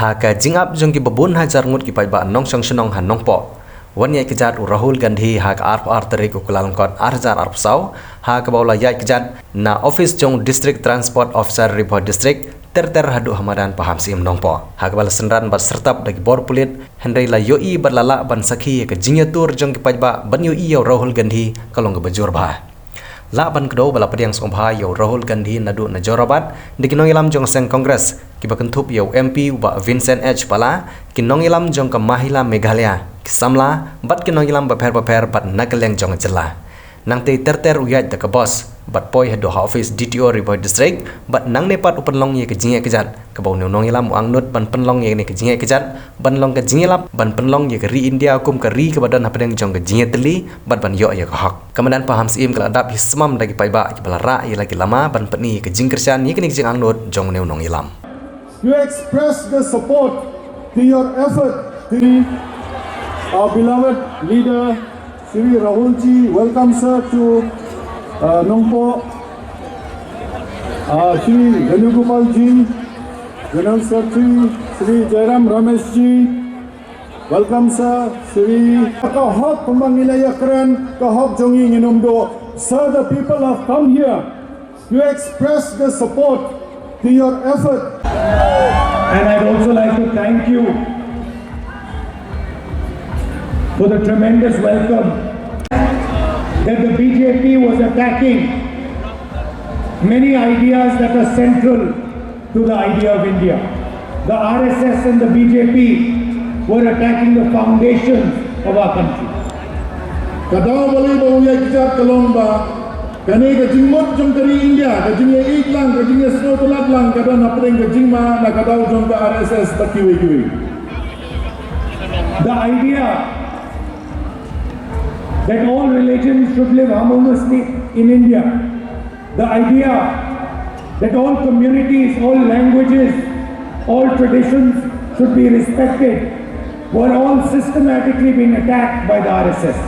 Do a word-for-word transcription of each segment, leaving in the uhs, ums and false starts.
Ha ka jingap jong ki babun hajar ngut ki paidbah nongshong shnong ha Nongpoh, wan ïaid kjat u Rahul Gandhi ha ka arphew ar tarik u Kyllalyngkot ar hajar arphew saw, ha kaba u la ïaid kjat na office jong District Transport Officer Ri Bhoi District, ter ter haduh ha madan Pahamsyiem Nongpoh. Ha kaba la synran bad syrtap da ki bor pulit, hynrei la ïohi bad la lah ban sakhi ïa ka jingïatur jong ki paidbah ban ïohi ïa u Rahul Gandhi ka long kaba jur bha. Lah ban kdew ba la pdiang sngewbha ïa u Rahul Gandhi naduh na Jorabat da ki nongïalam jong seng Congress, kiba kynthup ïa u M P u Bah Vincent H Pala, ki nongïalam jong ka Mahila Meghalaya, ki samla bad ki nongïalam bapher bapher bad na kylleng jong ka jylla. Nangta ter ter u ïaid da ka bus bad poi haduh ha office D T O Ri Bhoi District, bad nangne pat u pynlong ïa ka jingïaid kjat kaba une u nongïalam u angnud ban pynlong ïa kane ka jingïaid kjat ban long ka jingïalap ban pynlong ïa ka ri India kum ka ri kaba don hapdeng jong ka jingïatylli bad ban ïoh ïa ka hok. Ka madan Pahamsyiem ka la dap hi smam da ki paidbah kiba la rah ïa la ki lama ban pyni ïa ka jingkyrshan ïa kane ka jingangnud jong une u nongïalam. To express the support to your effort, to our beloved leader, Shri Rahul ji, welcome, sir, to, uh, Nongpoh. Uh, Shri Venugopal ji, General Secretary, Shri Jairam Ramesh ji, welcome, sir. Shri, ka hok kumba ngi la ïakren, ka hok jong ngi ngin ym duh. Sir, the people have come here to express the support to your effort. And I'd also like to thank you for the tremendous welcome that the B J P was attacking many ideas that are central to the idea of India. The R S S and the B J P were attacking the foundations of our country. Ka daw balei ba u ïaid kjat ka long ba kane ka jingmut jong ka ri India, ka jingïaieit lang, ka jingïasnoh palat lang, ka don hapdeng ka jingma na ka daw jong ka R S S bad kiwei kiwei. The idea that all religions should live harmoniously in India, the idea that all communities, all languages, all traditions should be respected were all systematically being attacked by the R S S.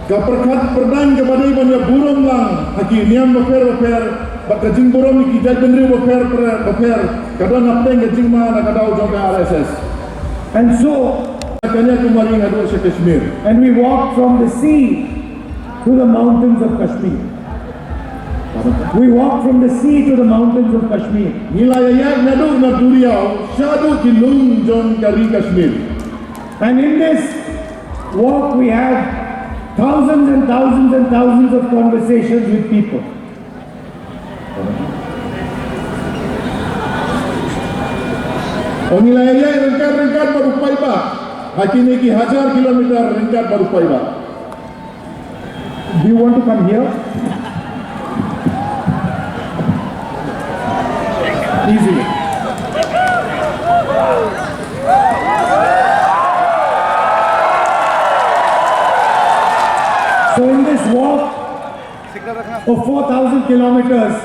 Ka pyrkhat pyrdaiñ kaba dei ban ïa burom lang ha ki niam bapher bapher bad ka jingburom ïa ki jaitbynriew bapher bapher ka don hapdeng ka jingma na ka daw jong ka R S S. And so, Kanyakumari haduh sha Kashmir. And we walked from the sea to the mountains of Kashmir. We walked from the sea to the mountains of Kashmir. Ngi la ïaid naduh na duriaw shaduh ki lum jong ka ri Kashmir. And in this walk, we had thousands and thousands and thousands of conversations with people. Ngi la ïaid ryngkat ryngkat bad u paidbah ha kine ki hajar kilometer ryngkat bad u paidbah. Do you want to come here? Easy. So in this walk of four thousand kilometers,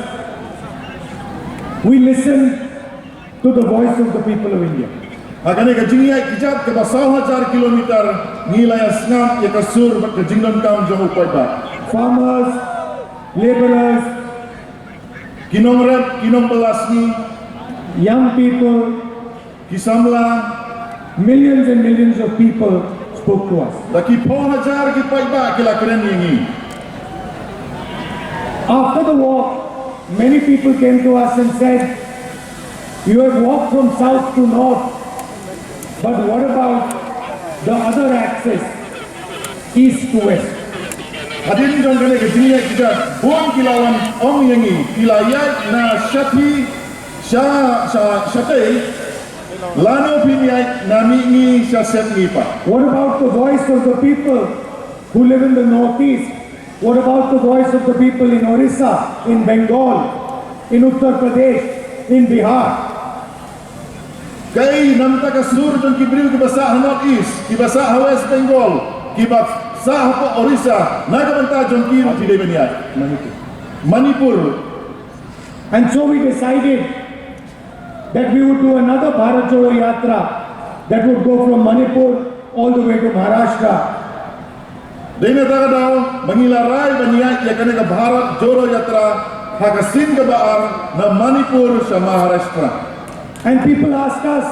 we listen to the voice of the people of India. Ha kane ka jingïaid kjat kaba saw hajar kilometer ngi la ïa sngap ïa ka sur bad ka jingdonkam jong u paidbah. Farmers, laborers, ki nongrep, ki nongbylla sngi, young people, ki samla, millions and millions of people spoke to us. Da ki phew hajar ki paidbah ki la kren ïa ngi. After the walk, many people came to us and said, "You have walked from south to north, but what about the other axis, east to west?" Hadien jong kane ka jingïaid kjat, bun ki la wan ong ïa ngi, ki la ïaid na shathie sha, sha, shatei, lano phi ïaid na mihngi sha sepngi pat? What about the voice of the people who live in the northeast? What about the voice of the people in Orissa, in Bengal, in Uttar Pradesh, in Bihar? Kaei namar ka sur jong ki briew kiba sah ha North East, kiba sah ha West Bengal, kiba sah ha Orissa, na ka bynta jong ki ruh phi dei ban ïaid? Manipur. And so we decided that we would do another Bharat Jodo Yatra that would go from Manipur all the way to Maharashtra. Dei na kata ka daw ba ngi la rai ban ïaid ïa kane ka Bharat Jodo Yatra ha ka sien kaba ar na Manipur sha Maharashtra. And people ask us,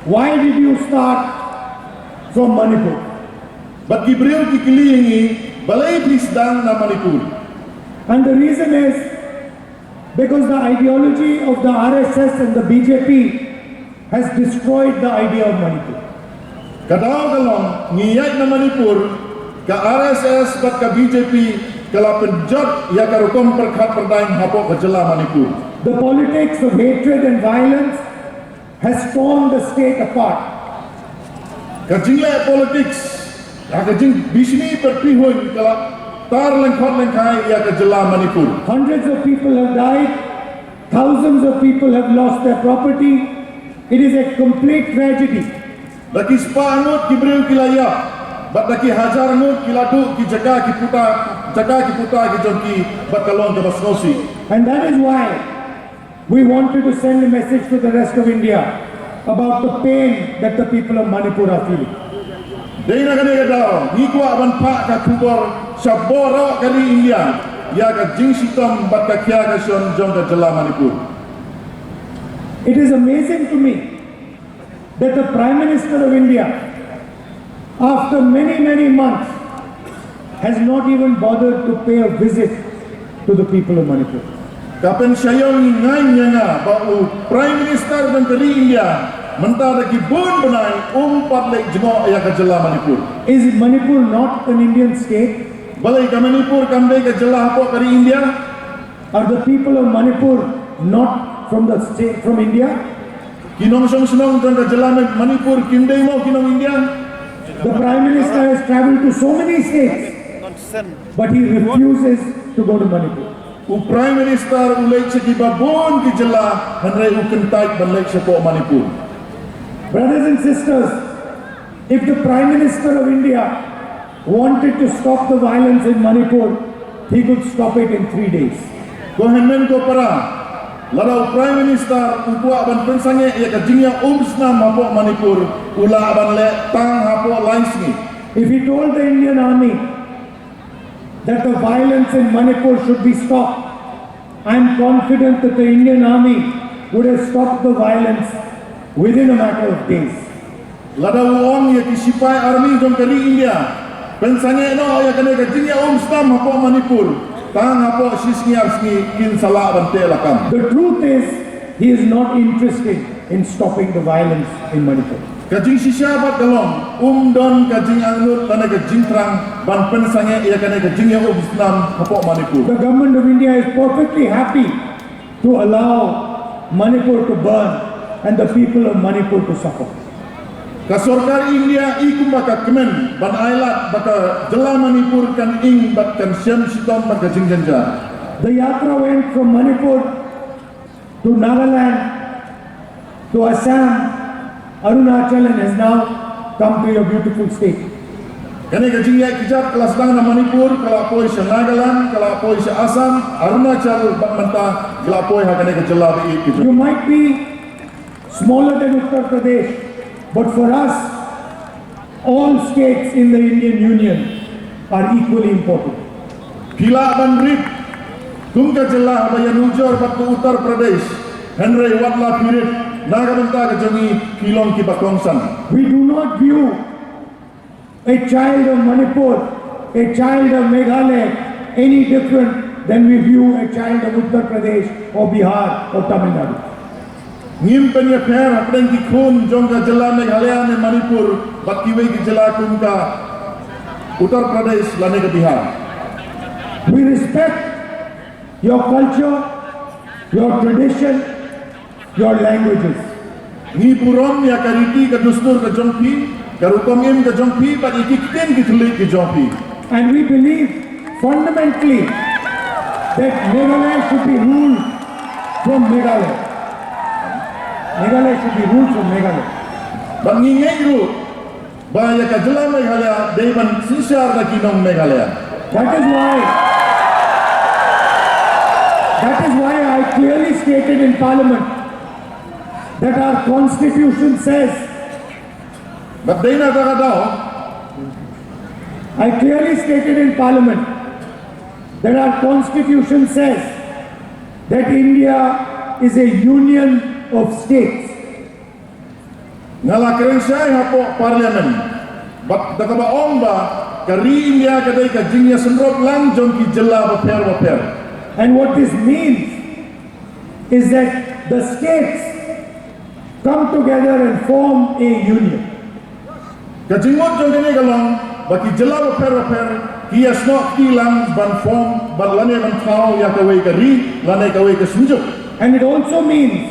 Why did you start from Manipur? Bad ki briew ki kylli ïa ngi, balei phi sdang na Manipur? And the reason is because the ideology of the R S S and the B J P has destroyed the idea of Manipur. Ka daw ka long, ngi ïaid na Manipur, ka R S S bad ka B J P ka la pynjot ïa ka rukom pyrkhat pyrdaiñ hapoh ka jylla Manipur. The politics of hatred and violence has torn the state apart. Ka jingleh politics, ka jingbishni pyrthei hun ka la tar lyngkhot lyngkhai ïa ka jylla Manipur. Hundreds of people have died, thousands of people have lost their property. It is a complete tragedy. Da ki spah ngut ki briew ki la ïap, bad da ki hajar ngut ki la duh ki jaka ki puta, jaka ki puta ki jong ki, bad ka long kaba sngewsih. And that is why we wanted to send a message to the rest of India about the pain that the people of Manipur are feeling. Dei na kane ka daw, ngi kwah ban phah ka khubor sha baroh ka ri India ïa ka jingshitom bad ka khia ka shon jong ka jylla Manipur. It is amazing to me that the Prime Minister of India, after many, many months, has not even bothered to pay a visit to the people of Manipur. Ka pynshai ïa nga ba u Prime Minister jong ka ri India mynta da ki bun bnai um pat leit jngoh ïa ka jylla Manipur. Is Manipur not an Indian state? Balei ka Manipur kam dei ka jylla hapoh ka ri India? Are the people of Manipur not from the state, from India? Ki nongshong shnong jong ka jylla Manipur kim dei mo ki nong India? The Prime Minister has travelled to so many states, but he refuses to go to Manipur. U Prime Minister u leit sha kiba bun ki jylla, hynrei u kyntait ban leit shapoh Manipur. Brothers and sisters, if the Prime Minister of India wanted to stop the violence in Manipur, he could stop it in three days. Ko hynmen ko para, lada u Prime Minister u kwah ban pynsangeh ïa ka jingïaumsnam hapoh Manipur, u lah ban leh tang hapoh lai sngi. If he told the Indian Army that the violence in Manipur should be stopped, I am confident that the Indian Army would have stopped the violence within a matter of days. Lada u ong ïa ki shipai army jong ka ri India, pynsangeh noh ïa kane ka jingïaumsnam hapoh Manipur, tang hapoh shi sngi ar sngi kin sa lah ban teh lakam. The truth is, he is not interested in stopping the violence in Manipur. Ka jingshisha bad ka long, um don ka jingangnud lane ka jingthrang ban pynsangeh ïa kane ka jingïaumsnam hapoh Manipur. The government of India is perfectly happy to allow Manipur to burn and the people of Manipur to suffer. Ka sorkar India i kumba ka kmen ban ailad ba ka jylla Manipur kan ing bad kan shem shitom bad ka jingjynjar. The yatra went from Manipur to Nagaland, to Assam, Arunachal, and has now come to your beautiful state. Kane ka jingïaid kjat ka la sdang na Manipur, ka la poi sha Nagaland, ka la poi sha Assam, Arunachal, bad mynta ka la poi ha kane ka jylla ba ïeit ka jong. You might be smaller than Uttar Pradesh, but for us, all states in the Indian Union are equally important. Phi lah ban rit kum ka jylla haba ïanujor bad ka Uttar Pradesh, hynrei wat la phi rit, na ka bynta ka jong ngi phi long kiba kongsan. We do not view a child of Manipur, a child of Meghalaya, any different than we view a child of Uttar Pradesh or Bihar or Tamil Nadu. Ngim pynïapher hapdeng ki khun jong ka jylla Meghalaya ne Manipur bad kiwei ki jylla kum ka Uttar Pradesh lane ka Bihar. We respect your culture, your tradition, your languages. Ngi burom ïa ka riti ka dustur ka jong phi, ka rukom im ka jong phi bad ïa ki ktien ki thylliej ki jong phi. And we believe fundamentally that Meghalaya should be ruled from Meghalaya. Meghalaya should be ruled from Meghalaya. Bad ngi ngeit ruh ba ïa ka jylla Meghalaya dei ban synshar da ki nong Meghalaya. That is why, that is why I clearly stated in Parliament that our constitution says, bad dei na kata ka daw, I clearly stated in Parliament that our constitution says that India is a union of states. Nga la kren shai hapoh Parliament bad da kaba ong ba ka ri India ka dei ka jingïasynrop lang jong ki jylla bapher bapher. And what this means is that the states come together and form a union. Ka jingmut jong kane ka long ba ki jylla bapher bapher ki ïasnoh kti lang ban form bad lane ban thaw ïa kawei ka ri lane kawei ka synjuk. And it also means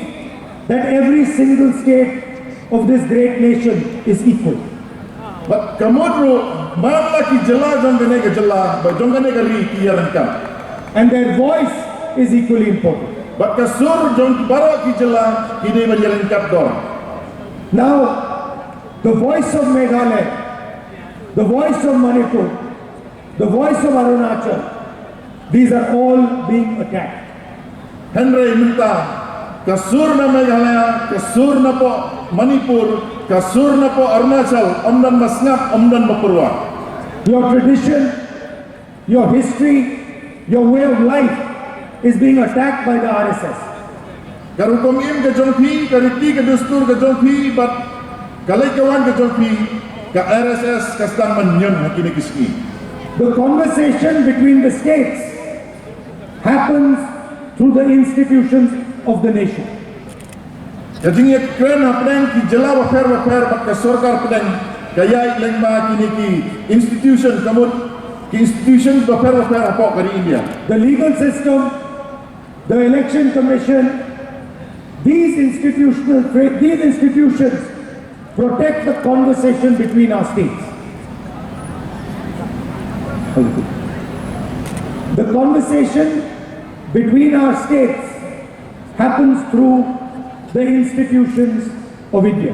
that every single state of this great nation is equal. Bad ka mut ruh man la ki jylla jong kane ka jylla bad jong kane ka ri ki ïaryngkat. And their voice is equally important. Bad ka sur jong baroh ki jylla ki dei ban ïaryngkat dor. Now, the voice of Meghalaya, the voice of Manipur, the voice of Arunachal, these are all being attacked. Hynrei mynta ka sur na Meghalaya, ka sur napoh Manipur, ka sur napoh Arunachal, ym don ba sngap, ym don ba pyrwa. Your tradition, your history, your way of life is being attacked by the R S S. Ka rukom im ka jong phi, ka riti ka dustur ka jong phi bad ka leit ka wan ka jong phi, ka R S S ka sdang ban ñion ha kine ki sngi. The conversation between the states happens through the institutions of the nation. Ka jingïakren hapdeng ki jylla bapher bapher bad ka sorkar pdeng ka ïaid lyngba kine ki institution, ka mut ki institution bapher bapher hapoh ka ri India. The legal system, the election commission, these institutional fra- these institutions protect the conversation between our states. The conversation between our states happens through the institutions of India.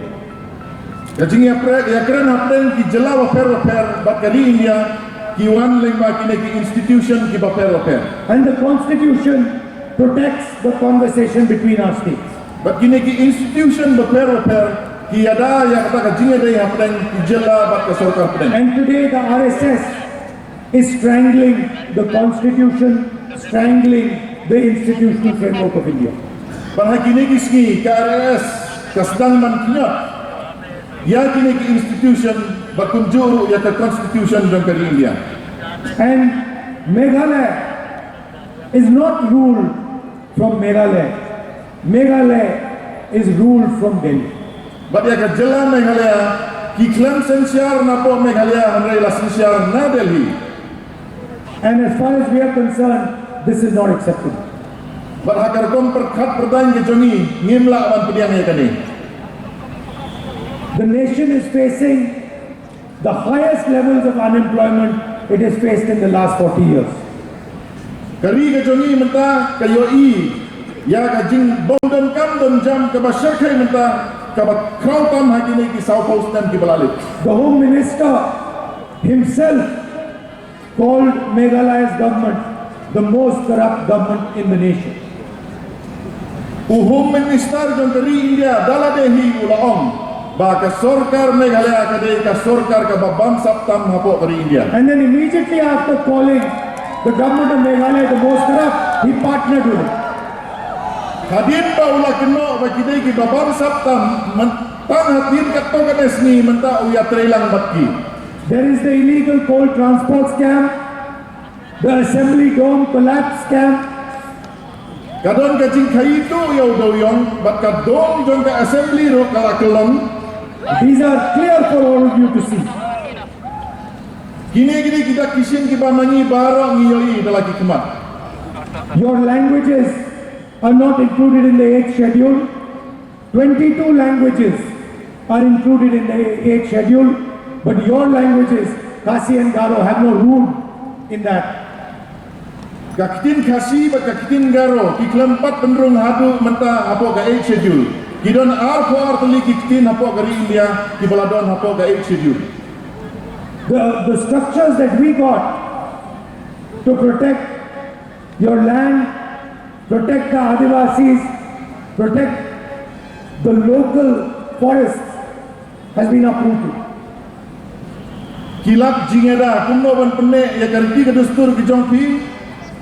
Ka jingïakren hapdeng ki jylla bapher bapher bad ka ri India ki wan lyngba kine ki institution ki bapher bapher. And the constitution protects the conversation between our states. Bad kine ki institution bapher bapher ki ïada ïa kata ka jingïadei hapdeng ki jylla bad ka sorkar pdeng. And today the R S S is strangling the constitution, strangling the institutional framework of India. Bad ha kine ki sngi ka R S S ka sdang ban kñiot ïa kine ki institution bad kumjuh ruh ïa ka constitution jong ka ri India. And Meghalaya is not ruled from Meghalaya. Meghalaya is ruled from Delhi. Bad ïa ka jylla Meghalaya ki khlem synshar napoh Meghalaya hynrei la synshar na Delhi. And as far as we are concerned, this is not acceptable. Bad ha ka rukom pyrkhat pyrdaiñ ka jong ngi ngim lah ban pdiang ïa kane. The nation is facing the highest levels of unemployment it has faced in the last forty years. Ka ri ka jong ngi mynta ka ïohi ïa ka jingbym don kam don jam kaba shyrkhei mynta kaba khraw tam ha kine ki sawphew snem kiba la leit. The Home Minister himself called Meghalaya's government the most corrupt government in the nation. U Home Minister jong ka ri India da lade hi u la ong ba ka sorkar Meghalaya ka dei ka sorkar kaba bamsap tam hapoh ka ri India. And then immediately after calling the government of Meghalaya the most corrupt, he partnered with it. Hadien ba u la kynnoh ba ki dei kiba bamsap tam, tang hadien katto katne sngi mynta u ïatreilang bad ki. There is the illegal coal transport scam, the assembly dome collapse scam. Ka don ka jingkhaii tuh ïa u dewïong bad ka dome jong ka assembly ruh ka la kyllon. These are clear for all of you to see. Kine kine ki dak ki shin kiba ma ngi baroh ngi ïohi da la ki khmat. Your languages are not included in the eighth schedule. Twenty-two languages are included in the eighth schedule, but your languages, Khasi and Garo, have no room in that. Ka ktien Khasi bad ka ktien Garo ki khlem pat pynrung haduh mynta hapoh ka eighth schedule. Ki don arphew ar tylli ki ktien hapoh ka ri India kiba la don hapoh ka eighth schedule. The, the structures that we got to protect your land, protect the Adivasis, protect the local forests has been uprooted. Ki lad jingïada kumno ban pynneh ïa ka riti ka dustur ki jong phi,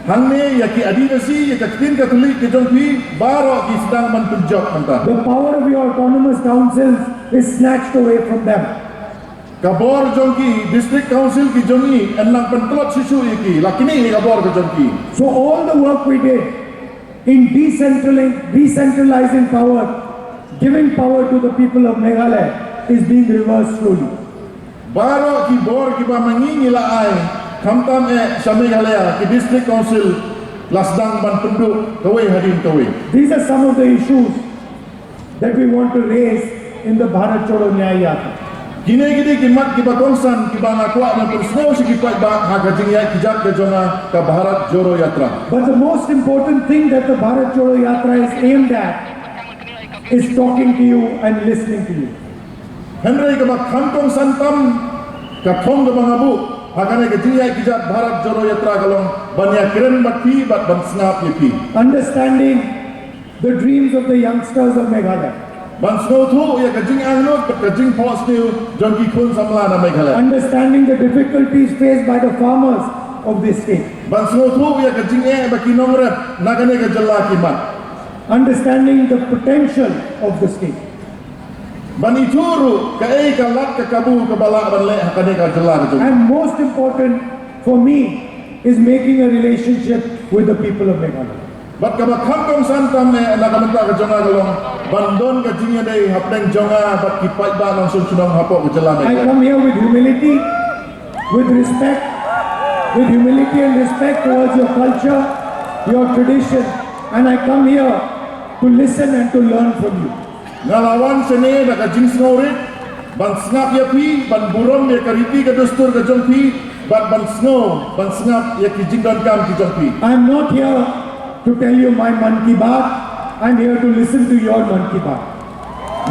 Hangne ïa ki Adivasi, ïa ka ktien Katholik ka jong phi, baroh ki sdang ban pynjop hangta. The power of your autonomous councils is snatched away from them. Ka bor jong ki District Council ki jong ngi, yn nang pyntlot shuh shuh ïa ki, la kine ïa ka bor ka jong ki. So all the work we did in decentralizing, decentralizing power, giving power to the people of Meghalaya is being reversed slowly. Baroh ki bor kiba ma ngi ngi la ai, khamtam eh sha Meghalaya, ki District Council la sdang ban pynduh kawei hadien kawei. These are some of the issues that we want to raise in the Bharat Jodo Nyay Yatra. Kine ki dei ki mat kiba kongsan kiba nga kwah ban pynsngew sha ki paidbah ha ka jingïaid kjat ka jong nga ka Bharat Jodo Yatra. But the most important thing that the Bharat Jodo Yatra is aimed at is talking to you and listening to you. Hynrei kaba kham kongsan tam, ka thong kaba nga buh ha kane ka jingïaid kjat Bharat Jodo Yatra ka long ban ïakren bad phi bad ban sngap ïa phi. Understanding the dreams of the youngsters of Meghalaya. Ban sngewthuh ïa ka jingangnud bad ka jingphohsniew jong ki khun samla na Meghalaya. Understanding the difficulties faced by the farmers of this state. Ban sngewthuh ïa ka jingeh ba ki nongrep na kane ka jylla ki mad. Understanding the potential of the state. Ban ithuh ruh kaei ka lad ka kabu kaba lah ban leh ha kane ka jylla ka jong. And most important for me is making a relationship with the people of Meghalaya. Bad kaba kham kongsan tam eh na ka bynta ka jong nga ka long ban don ka jingïadei hapdeng jong nga bad ki paidbah nongshong shnong hapoh ka jylla Meghalaya. I come here with humility, with respect, with humility and respect towards your culture, your tradition, and I come here to listen and to learn from you. Nga la wan shane da ka jingsngewrit ban sngap ïa phi, ban burom ïa ka riti ka dustur ka jong phi, bad ban sngew, ban sngap ïa ki jingdonkam ki jong phi. I'm not here to tell you my Mann Ki Baat. I'm here to listen to your Mann Ki Baat.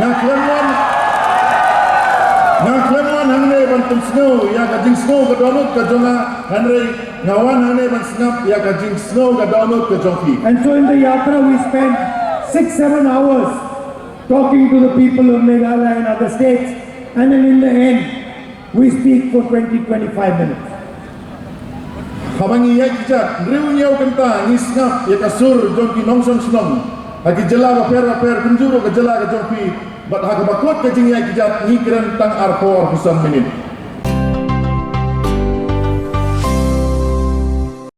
Nga khlem wan, nga khlem wan hangne ban pynsngew ïa ka jingsngew ka dohnud ka jong nga, hynrei nga wan hangne ban sngap ïa ka jingsngew ka dohnud ka jong phi. And so in the yatra we spend six, seven hours talking to the people of Meghalaya and other states, and then in the end, we speak for twenty, twenty-five minutes. Haba ngi ïaid kjat, hynriew hynñiew kynta ngi sngap ïa ka sur jong ki nongshong shnong ha ki jylla bapher bapher, kumjuh ruh ka jylla ka jong phi, bad ha kaba kut ka jingïaid kjat ngi kren tang arphew arphew san minit.